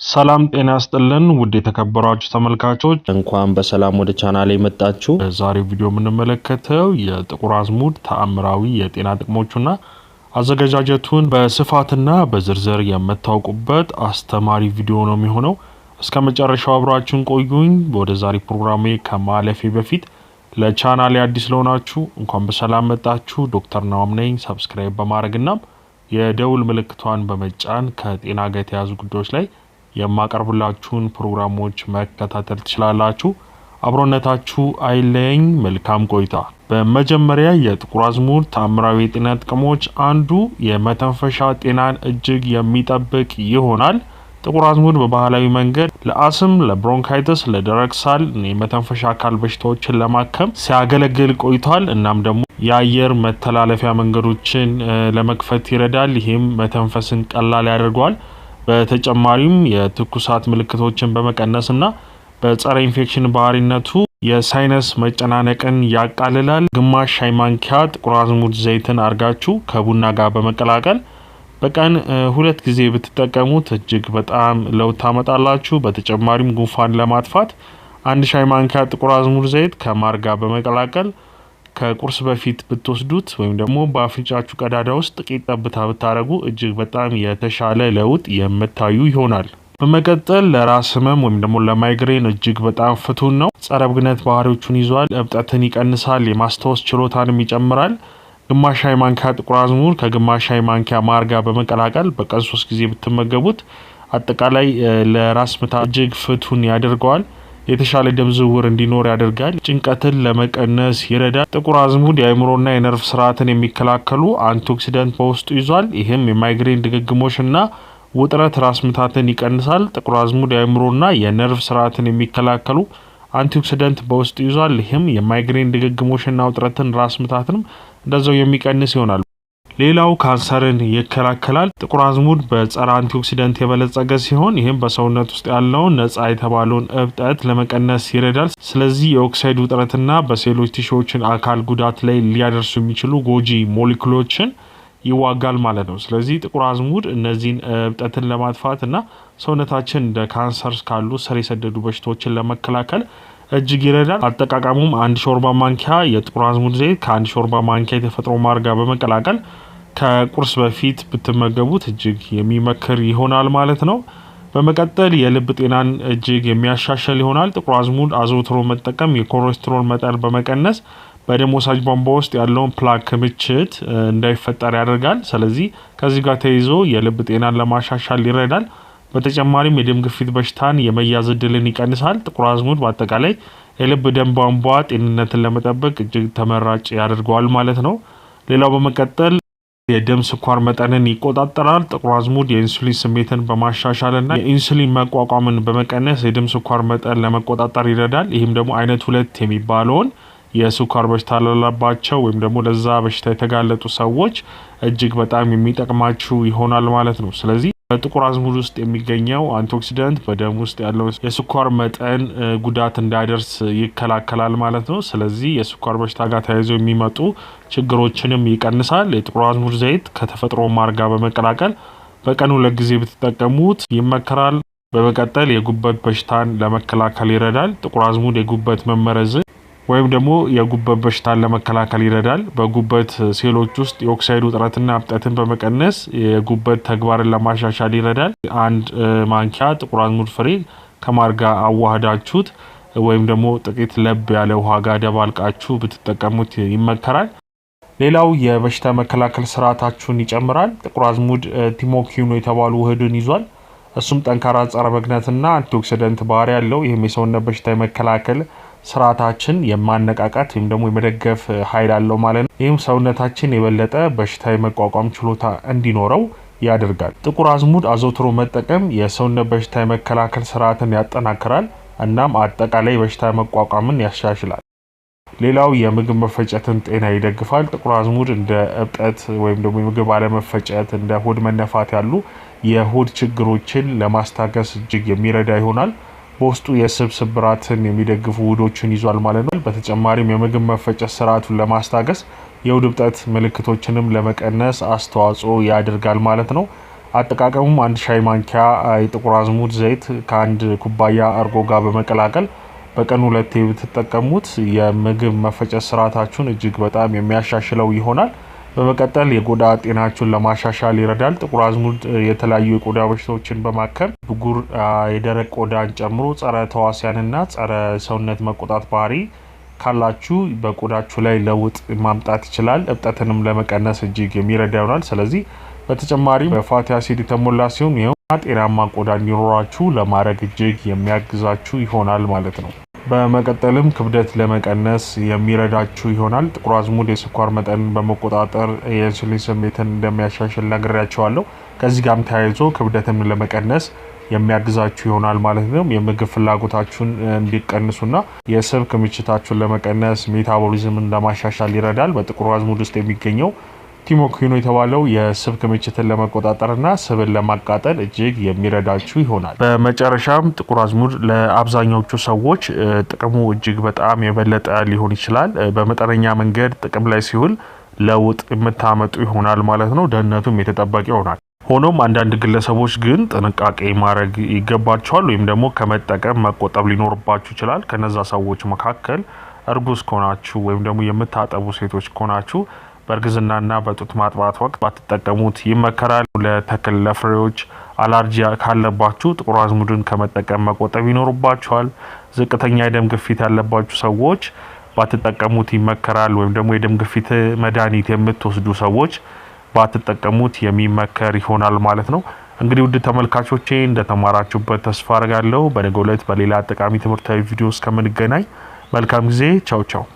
ሰላም ጤና ይስጥልን ውድ የተከበራችሁ ተመልካቾች፣ እንኳን በሰላም ወደ ቻናሌ መጣችሁ። በዛሬው ቪዲዮ የምንመለከተው የጥቁር አዝሙድ ተአምራዊ የጤና ጥቅሞቹና አዘገጃጀቱን በስፋትና በዝርዝር የምታውቁበት አስተማሪ ቪዲዮ ነው የሚሆነው። እስከ መጨረሻው አብራችሁን ቆዩኝ። ወደ ዛሬ ፕሮግራሜ ከማለፌ በፊት ለቻናሌ አዲስ ለሆናችሁ እንኳን በሰላም መጣችሁ። ዶክተር ናኦም ነኝ። Subscribe በማድረግና የደውል ምልክቷን በመጫን ከጤና ጋር የተያያዙ ጉዳዮች ላይ የማቀርብላችሁን ፕሮግራሞች መከታተል ትችላላችሁ። አብሮነታችሁ አይለየኝ። መልካም ቆይታ። በመጀመሪያ የጥቁር አዝሙድ ተአምራዊ የጤና ጥቅሞች አንዱ የመተንፈሻ ጤናን እጅግ የሚጠብቅ ይሆናል። ጥቁር አዝሙድ በባህላዊ መንገድ ለአስም፣ ለ bronchitis፣ ለደረቅ ሳል፣ የመተንፈሻ አካል በሽታዎችን ለማከም ሲያገለግል ቆይቷል። እናም ደግሞ የአየር መተላለፊያ መንገዶችን ለመክፈት ይረዳል። ይህም መተንፈስን ቀላል ያደርገዋል። በተጨማሪም የትኩሳት ምልክቶችን በመቀነስና በጸረ ኢንፌክሽን ባህሪነቱ የ sinus መጨናነቅን ያቃልላል። ግማሽ ሻይ ማንኪያ ጥቁር አዝሙድ ዘይትን አርጋችሁ ከቡና ጋር በመቀላቀል በቀን 2 ጊዜ ብትጠቀሙት እጅግ በጣም ለውጥ ታመጣላችሁ። በተጨማሪም ጉንፋን ለማጥፋት 1 ሻይ ማንኪያ ጥቁር አዝሙድ ዘይት ከማር ጋር በመቀላቀል ከቁርስ በፊት ብትወስዱት ወይም ደግሞ በአፍንጫችሁ ቀዳዳ ውስጥ ጥቂት ጠብታ ብታደርጉ እጅግ በጣም የተሻለ ለውጥ የምታዩ ይሆናል። በመቀጠል ለራስ ህመም ወይም ደግሞ ለማይግሬን እጅግ በጣም ፍቱን ነው። ጸረ ብግነት ባህሪዎቹን ይዟል። እብጠትን ይቀንሳል፣ የማስታወስ ችሎታንም ይጨምራል። ግማሽ ሻይ ማንኪያ ጥቁር አዝሙድ ከግማሽ ሻይ ማንኪያ ማር ጋር በመቀላቀል በቀን 3 ጊዜ ብትመገቡት አጠቃላይ ለራስ ምታት እጅግ ፍቱን ያደርገዋል። የተሻለ ደም ዝውውር እንዲኖር ያደርጋል። ጭንቀትን ለመቀነስ ይረዳል። ጥቁር አዝሙድ የአእምሮና የነርቭ ስርዓትን የሚከላከሉ antioxidant በውስጡ ይዟል። ይህም የማይግሬን ድግግሞሽና ውጥረት ራስ ምታትን ይቀንሳል። ጥቁር አዝሙድ የአእምሮና የነርቭ ስርዓትን የሚከላከሉ antioxidant በውስጡ ይዟል። ይህም የማይግሬን ድግግሞሽና ውጥረትን ራስ ምታትንም እንደዛው የሚቀንስ ይሆናል። ሌላው ካንሰርን ይከላከላል። ጥቁር አዝሙድ በጸረ antioxidant የበለጸገ ሲሆን ይህም በሰውነት ውስጥ ያለውን ነጻ የተባለውን እብጠት ለመቀነስ ይረዳል። ስለዚህ የኦክሳይድ ውጥረትና በሴሎች tissue ዎችን አካል ጉዳት ላይ ሊያደርሱ የሚችሉ ጎጂ ሞለኪውሎችን ይዋጋል ማለት ነው። ስለዚህ ጥቁር አዝሙድ እነዚህን እብጠትን ለማጥፋት እና ሰውነታችን እንደ ካንሰር ካሉ ስር የሰደዱ በሽታዎችን ለመከላከል እጅግ ይረዳል። አጠቃቀሙም 1 ሾርባ ማንኪያ የጥቁር አዝሙድ ዘይት ከ1 ሾርባ ማንኪያ የተፈጥሮ ማር ጋር በመቀላቀል ከቁርስ በፊት ብትመገቡት እጅግ የሚመክር ይሆናል ማለት ነው። በመቀጠል የልብ ጤናን እጅግ የሚያሻሽል ይሆናል። ጥቁር አዝሙድ አዘውትሮ መጠቀም የኮሌስትሮል መጠን በመቀነስ በደም ወሳጅ ቧንቧ ውስጥ ያለውን plaque ክምችት እንዳይፈጠር ያደርጋል። ስለዚህ ከዚህ ጋር ተይዞ የልብ ጤናን ለማሻሻል ይረዳል። በተጨማሪም የደም ግፊት በሽታን የመያዝ እድልን ይቀንሳል። ጥቁር አዝሙድ በአጠቃላይ የልብ ደም ቧንቧ ጤንነትን ለመጠበቅ እጅግ ተመራጭ ያደርገዋል ማለት ነው። ሌላው በመቀጠል የደም ስኳር መጠንን ይቆጣጠራል። ጥቁር አዝሙድ የኢንሱሊን ስሜትን በማሻሻልና የኢንሱሊን መቋቋምን በመቀነስ የደም ስኳር መጠን ለመቆጣጠር ይረዳል። ይህም ደግሞ አይነት 2 የሚባለውን የስኳር በሽታ ላለባቸው ወይም ደግሞ ለዛ በሽታ የተጋለጡ ሰዎች እጅግ በጣም የሚጠቅማችሁ ይሆናል ማለት ነው። ስለዚህ በጥቁር አዝሙድ ውስጥ የሚገኘው antioxidant በደም ውስጥ ያለው የስኳር መጠን ጉዳት እንዳይደርስ ይከላከላል ማለት ነው። ስለዚህ የስኳር በሽታ ጋር ተያይዘው የሚመጡ ችግሮችንም ይቀንሳል። የጥቁር አዝሙድ ዘይት ከተፈጥሮ ማር ጋር በመቀላቀል በቀን 2 ጊዜ ብትጠቀሙት ይመከራል። በመቀጠል የጉበት በሽታን ለመከላከል ይረዳል። ጥቁር አዝሙድ የጉበት መመረዝ ወይም ደግሞ የጉበት በሽታን ለመከላከል ይረዳል። በጉበት ሴሎች ውስጥ የኦክሳይድ ውጥረትና እብጠትን በመቀነስ የጉበት ተግባርን ለማሻሻል ይረዳል። 1 ማንኪያ ጥቁር አዝሙድ ፍሬ ከማር ጋር አዋህዳችሁት ወይም ደግሞ ጥቂት ለብ ያለ ውሃ ጋር ደባልቃችሁ ብትጠቀሙት ይመከራል። ሌላው የበሽታ መከላከል ስርዓታችሁን ይጨምራል። ጥቁር አዝሙድ thymoquinone የተባሉ ውህድን ይዟል። እሱም ጠንካራ ጸረ ብግነትና antioxidant ባህሪ ያለው፣ ይህም የሰውነት በሽታ የመከላከል ስርዓታችን የማነቃቃት ወይም ደግሞ የመደገፍ ኃይል አለው ማለት ነው። ይህም ሰውነታችን የበለጠ በሽታ የመቋቋም ችሎታ እንዲኖረው ያደርጋል። ጥቁር አዝሙድ አዘውትሮ መጠቀም የሰውነት በሽታ የመከላከል ስርዓትን ያጠናክራል፣ እናም አጠቃላይ በሽታ መቋቋምን ያሻሽላል። ሌላው የምግብ መፈጨትን ጤና ይደግፋል። ጥቁር አዝሙድ እንደ እብጠት ወይም ደግሞ የምግብ አለመፈጨት፣ እንደ ሆድ መነፋት ያሉ የሆድ ችግሮችን ለማስታገስ እጅግ የሚረዳ ይሆናል። በውስጡ የስብ ስብራትን የሚደግፉ ውህዶችን ይዟል ማለት ነው። በተጨማሪም የምግብ መፈጨት ስርዓቱን ለማስታገስ የሆድ እብጠት ምልክቶችንም ለመቀነስ አስተዋጽኦ ያደርጋል ማለት ነው። አጠቃቀሙም 1 ሻይ ማንኪያ የጥቁር አዝሙድ ዘይት ከ1 ኩባያ እርጎ ጋር በመቀላቀል በቀን 2 ብትጠቀሙት የምግብ መፈጨት ስርዓታችሁን እጅግ በጣም የሚያሻሽለው ይሆናል። በመቀጠል የቆዳ ጤናችሁን ለማሻሻል ይረዳል። ጥቁር አዝሙድ የተለያዩ የቆዳ በሽታዎችን በማከም ብጉር፣ የደረቅ ቆዳን ጨምሮ ጸረ ተዋሲያንና ጸረ ሰውነት መቆጣት ባህሪ ካላችሁ በቆዳችሁ ላይ ለውጥ ማምጣት ይችላል። እብጠትንም ለመቀነስ እጅግ የሚረዳ ይሆናል። ስለዚህ በተጨማሪም በ fatty acid የተሞላ ሲሆን ይኸው ጤናማ ቆዳ እንዲኖራችሁ ለማድረግ እጅግ የሚያግዛችሁ ይሆናል ማለት ነው። በመቀጠልም ክብደት ለመቀነስ የሚረዳችሁ ይሆናል። ጥቁር አዝሙድ የስኳር መጠንን በመቆጣጠር የኢንሱሊን ስሜትን እንደሚያሻሽል ነግሬያችኋለሁ። ከዚህ ጋርም ተያይዞ ክብደትን ለመቀነስ የሚያግዛችሁ ይሆናል ማለት ነው። የምግብ ፍላጎታችሁን እንዲቀንሱና የስብ ክምችታችሁን ለመቀነስ metabolism ን ለማሻሻል ይረዳል። በጥቁር አዝሙድ ውስጥ የሚገኘው thymoquinone የተባለው የስብ ክምችትን ለመቆጣጠርና ስብን ለማቃጠል እጅግ የሚረዳችሁ ይሆናል። በመጨረሻም ጥቁር አዝሙድ ለአብዛኛዎቹ ሰዎች ጥቅሙ እጅግ በጣም የበለጠ ሊሆን ይችላል። በመጠነኛ መንገድ ጥቅም ላይ ሲውል ለውጥ የምታመጡ ይሆናል ማለት ነው። ደህንነቱም የተጠበቀ ይሆናል። ሆኖም አንዳንድ ግለሰቦች ግን ጥንቃቄ ማድረግ ይገባቸዋል፣ ወይም ደግሞ ከመጠቀም መቆጠብ ሊኖርባችሁ ይችላል። ከነዛ ሰዎች መካከል እርጉዝ ከሆናችሁ ወይም ደግሞ የምታጠቡ ሴቶች ከሆናችሁ በእርግዝናና በጡት ማጥባት ወቅት ባትጠቀሙት ይመከራል። ለተክል ለፍሬዎች አላርጂ ካለባችሁ ጥቁር አዝሙድን ከመጠቀም መቆጠብ ይኖርባችኋል። ዝቅተኛ የደም ግፊት ያለባችሁ ሰዎች ባትጠቀሙት ይመከራል። ወይም ደግሞ የደም ግፊት መድኃኒት የምትወስዱ ሰዎች ባትጠቀሙት የሚመከር ይሆናል ማለት ነው። እንግዲህ ውድ ተመልካቾቼ እንደተማራችሁበት ተስፋ አድርጋለሁ። በነገው ዕለት በሌላ ጠቃሚ ትምህርታዊ ቪዲዮ እስከምንገናኝ መልካም ጊዜ። ቻው ቻው።